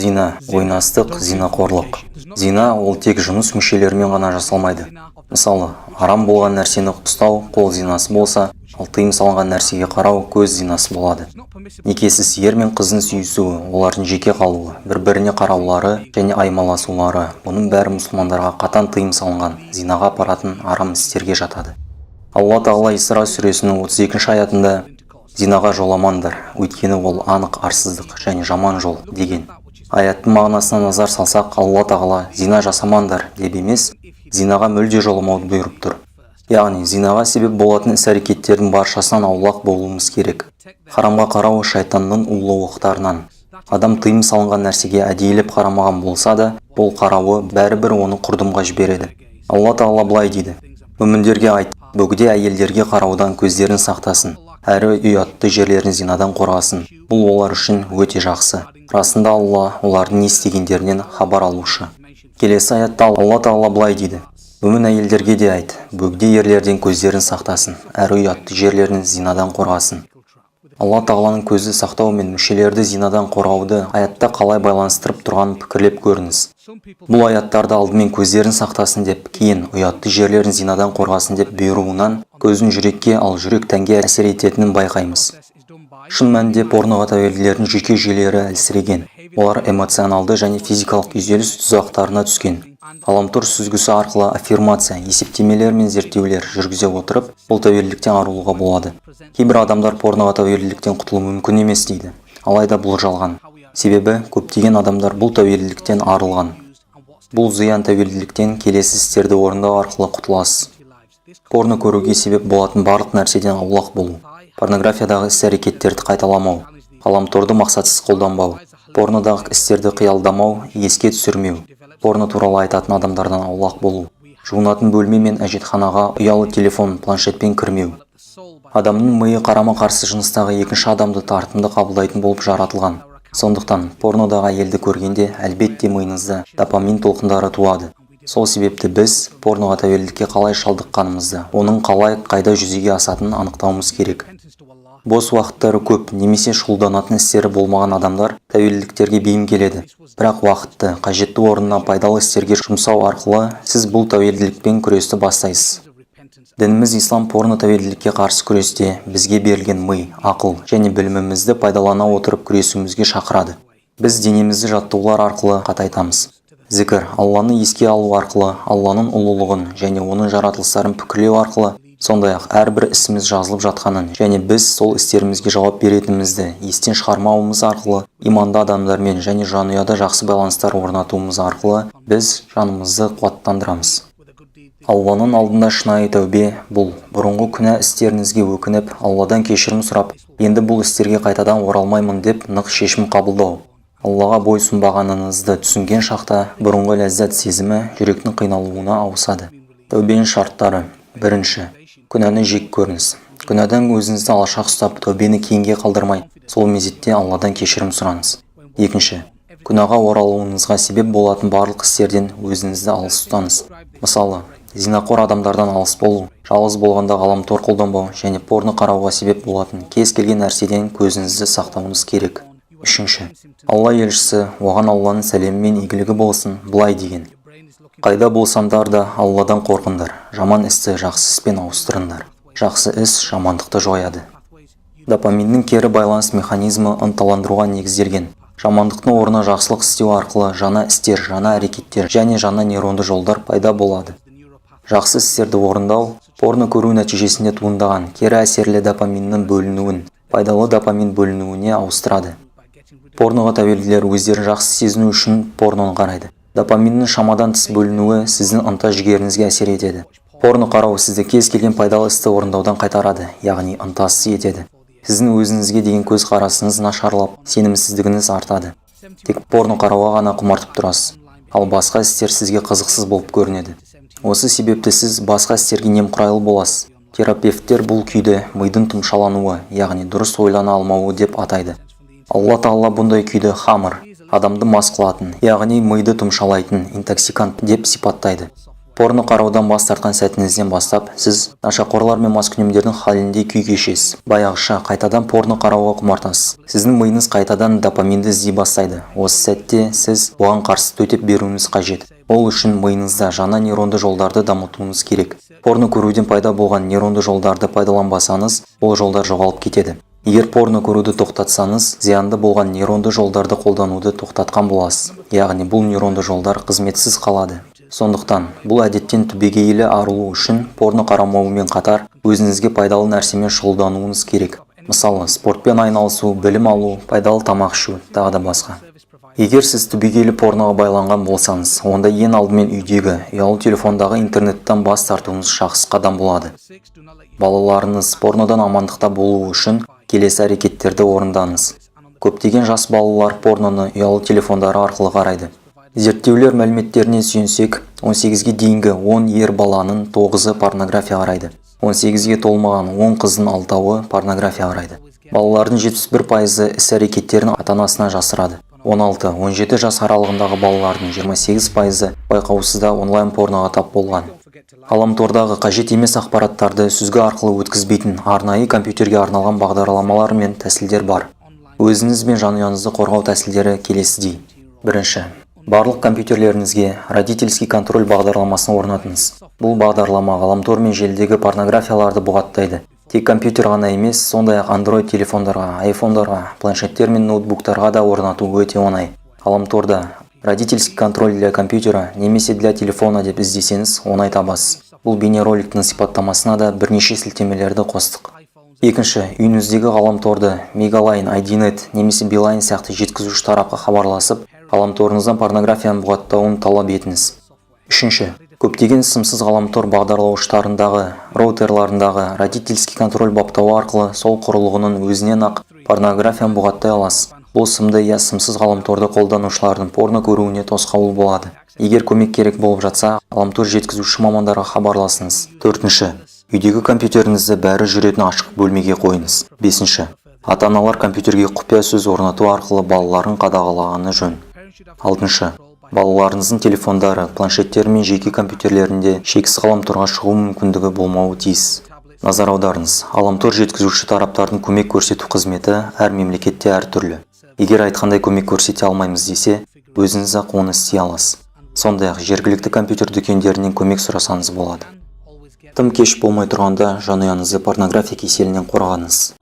Зина, ойнастық, зинақорлық. Зина ол тек жыныс мүшелерімен ғана жасалмайды. Мысалы, арам болған нәрсені ұстау қол зинасы болса, ал тыйым салынған нәрсеге қарау көз зинасы болады. Некесіз ер мен қыздың сүйісуі, олардың жеке қалуы, бір-біріне қараулары және аймаласулары – бұның бәрі мұсылмандарға қатаң тыйым салынған зинаға апаратын арам істерге жатады. Алла Тағала Исра сүресінің 32 аятында: «Зинаға жоламаңдар, өйткені ол анық арсыздық және жаман жол», – деген. Аяттың мағынасына назар салсақ, Алла Тағала «зина жасамаңдар» деп емес, зинаға мүлде жоламауды бұйырып тұр. Яғни зинаға себеп болатын іс-әрекеттердің баршасынан аулақ болуымыз керек. Харамға қарау шайтанның улы оқтарынан. Адам тыйым салынған нәрсеге әдейілеп қарамаған болса да, бұл қарауы бәрібір оны құрдымға жібереді. Алла Тағала былай дейді: «Мүміндерге айт, бөгде әйелдерге қараудан көздерін сақтасын, әрі ұятты жерлерін зинадан қорғасын. Бұл олар үшін өте жақсы. Расында, Алла олардың не істегендерінен хабар алушы». Келесі аятта Алла Тағала былай дейді: «Мүмін әйелдерге де айт, бөгде ерлерден көздерін сақтасын, әрі ұятты жерлерін зинадан қорғасын». Алла Тағаланың көзді сақтау мен мүшелерді зинадан қорғауды аятта қалай байланыстырып тұрғанын пікірлеп көріңіз. Бұл аяттарды алдымен көздерін сақтасын деп, кейін ұятты жерлерін зинадан қорғасын деп бұйыруынан көздің жүрекке, ал жүрек тәнге әсер ететінін байқаймыз. Шын мәнінде, порноға тәуелділердің жүйке жүйелері әлсіреген. Олар эмоционалды және физикалық күйзеліс тұзақтарына түскен. Ғаламтор сүзгісі арқылы аффирмация, есептемелер мен зерттеулер жүргізе отырып, бұл тәуелділіктен арылуға болады. Кейбір адамдар порноға тәуелділіктен құтылу мүмкін емес дейді. Алайда бұл жалған. Себебі көптеген адамдар бұл тәуелділіктен арылған. Бұл зиян тәуелділіктен келесі істерді орындау арқылы құтыласыз. Порно көруге себеп болатын барлық нәрседен аулақ болу, порнографиядағы іс-әрекеттерді қайталамау, ғаламторды мақсатсыз қолданбау, порнодағы істерді қиялдамау, еске түсірмеу, порно туралы айтатын адамдардан аулақ болу, жуынатын бөлме мен әжетханаға ұялы телефон, планшетпен кірмеу. Адамның миы қарама-қарсы жыныстағы екінші адамды тартымды қабылдайтын болып жаратылған. Сондықтан порнодағы әйелді көргенде, әлбетте, миыңызда допамин толқындары туады. Сол себепті біз порноға тәуелділікке қалай шалдыққанымызды, оның қалай, қайда жүзеге асатынын анықтауымыз керек. Бос уақыттары көп немесе шұғылданатын істері болмаған адамдар тәуелділіктерге бейім келеді. Бірақ уақытты қажетті орнына, пайдалы істерге жұмсау арқылы сіз бұл тәуелділікпен күресті бастайсыз. Дініміз ислам порно тәуелділікке қарсы күресте бізге берілген ми, ақыл және білімімізді пайдалана отырып күресуімізге шақырады. Біз денемізді жаттығулар арқылы қатайтамыз. Зікір, Алланы еске алу арқылы, Алланың ұлылығын және оның жаратылыстарын пікірлеу арқылы, сондай-ақ әрбір ісіміз жазылып жатқанын және біз сол істерімізге жауап беретінімізді естен шығармауымыз арқылы, иманды адамдармен және жанұяда жақсы байланыстар орнатуымыз арқылы біз жанымызды қуаттандырамыз. Алланың алдында шынайы тәубе – бұл бұрынғы күнә істеріңізге өкініп, Алладан кешірім сұрап, енді бұл істерге қайтадан оралмаймын деп нық шешім қабылдау. Аллаға бойсұнбағаныңызды түсінген шақта бұрынғы ләззат сезімі жүректің қиналуына ауысады. Тәубенің шарттары. Бірінші, күнәні жек көріңіз. Күнәдан өзіңізді алшақ ұстап, тәубені кейінге қалдырмай, сол мезетте Алладан кешірім сұраңыз. Екінші, күнәға оралуыңызға себеп болатын барлық істерден өзіңізді алыс ұстаңыз. Мысалы, зинақор адамдардан алыс болу, жалғыз болғанда ғаламтор қолданбау және порно қарауға себеп болатын кез келген нәрседен көзіңізді сақтауыңыз керек. Үшінші, Алла елшісі, оған Алланың сәлемі мен игілігі болсын, былай деген: «Қайда болсаңдар да, Алладан қорқыңдар, жаман істі жақсы іспен ауыстырыңдар, жақсы іс жамандықты жояды». Допаминнің кері байланыс механизмі ынталандыруға негізделген. Жамандықтың орнына жақсылық істеу арқылы жаңа істер, жаңа әрекеттер және жаңа нейронды жолдар пайда болады. Жақсы істерді орындау порно көру нәтижесінде туындаған кері әсерлі допаминнің бөлінуін пайдалы допамин бөлінуіне ауыстырады. Порноға тәуелділер өздерін жақсы сезіну үшін порноны қарайды. Допаминнің шамадан тыс бөлінуі сіздің ынта-жігеріңізге әсер етеді. Порно қарау сізді кез келген пайдалы істі орындаудан қайтарады, яғни ынтасыз етеді. Сіздің өзіңізге деген көзқарасыңыз нашарлап, сенімсіздігіңіз артады. Тек порно қарауға ғана құмартып тұрасыз, ал басқа істер сізге қызықсыз болып көрінеді. Осы себепті сіз басқа істерге немқұрайлы боласыз. Терапевттер бұл күйді мидың тұмшалануы, яғни дұрыс ойлана алмауы деп атайды. Алла Тағала бұндай күйді хамр, адамды мас қылатын, яғни миды тұмшалайтын интоксикант деп сипаттайды. Порно қараудан бас тартқан сәтіңізден бастап, сіз нашақорлар мен маскүнемдердің халіндей күй кешесіз. Баяғыша қайтадан порно қарауға құмартасыз. Сіздің миыңыз қайтадан допаминді іздей бастайды. Осы сәтте сіз бұған қарсы төтеп беруіңіз қажет. Ол үшін миыңызда жаңа нейронды жолдарды дамытуыңыз керек. Порно көруден пайда болған нейронды жолдарды пайдаланбасаңыз, ол жолдар жоғалып кетеді. Егер порно көруді тоқтатсаңыз, зиянды болған нейронды жолдарды қолдануды тоқтатқан боласыз. Яғни бұл нейронды жолдар қызметсіз қалады. Сондықтан бұл әдеттен түбегейлі арылу үшін порно қарамаумен қатар өзіңізге пайдалы нәрсемен шұғылдануыңыз керек. Мысалы, спортпен айналысу, білім алу, пайдалы тамақ ішу, тағы да басқа. Егер сіз түбегейлі порноға байланған болсаңыз, онда ең алдымен үйдегі, ұялы телефондағы интернеттен бас тартуыңыз жақсы қадам болады. Балаларыңыз порнодан амандықта болуы үшін келесі әрекеттерді орындаңыз. Көптеген жас балалар порноны ұялы телефондары арқылы қарайды. Зерттеулер мәліметтеріне сүйенсек, 18-ге дейінгі 10 ер баланың 9-ы порнография қарайды. 18-ге толмаған 10 қыздың 6-ауы порнография қарайды. Балалардың 71%-ы іс-әрекеттерін ата-анасынан жасырады. 16-17 жас аралығындағы балалардың 28%-ы байқаусызда онлайн порноға тап болған. Ғаламтордағы қажет емес ақпараттарды сүзгі арқылы өткізбейтін арнайы компьютерге арналған бағдарламалар мен тәсілдер бар. Өзіңіз бен жанұяңызды қорғау тәсілдері келесідей. Бірінші. Барлық компьютерлеріңізге родительский контроль бағдарламасын орнатыңыз. Бұл бағдарлама ғаламтор мен желідегі порнографияларды бұғаттайды. Тек компьютер ғана емес, сондай-ақ Android телефондарға, айфондарға, планшеттер мен ноутбуктарға да орнату өте оңай. Ғаламторда «родительский контроль для компьютера» немесе «для телефона» деп іздесеңіз, оңай табасыз. Бұл бейнероликтің сипаттамасына да бірнеше сілтемелерді қостық. Екінші, үйіңіздегі ғаламторды Мегалайн, IDNet немесе Билайн сияқты жеткізуші тарапқа хабарласып, ғаламторыңыздан порнографияны бұғаттауын талап етіңіз. Үшінші, көптеген сымсыз ғаламтор бағдарлауыштарындағы, роутерларындағы родительский контроль баптауы арқылы сол құрылғының өзінен-ақ порнографияны бұғаттай аласыз. Бұл сымды я сымсыз ғаламторды қолданушылардың порно көруіне тосқауыл болады. Егер көмек керек болып жатса, ғаламтор жеткізуші мамандарға хабарласыңыз. Төртінші, үйдегі компьютеріңізді бәрі жүретін ашық бөлмеге қойыңыз. Бесінші, ата-аналар компьютерге құпия сөз орнату арқылы балаларын қадағалағаны жөн. Алтыншы, балаларыңыздың телефондары, планшеттері мен жеке компьютерлерінде шексіз ғаламторға шығу мүмкіндігі болмауы тиіс. Назар аударыңыз, ғаламтор жеткізуші тараптардың көмек көрсету қызметі әр мемлекетте әртүрлі. Егер айтқандай көмек көрсете алмаймыз десе, өзіңіз-ақ оны істей аласыз. Сондай-ақ жергілікті компьютер дүкендерінен көмек сұрасаңыз болады. Тым кеш болмай тұрғанда жанұяңызды порнография кеселінен қорғаныңыз.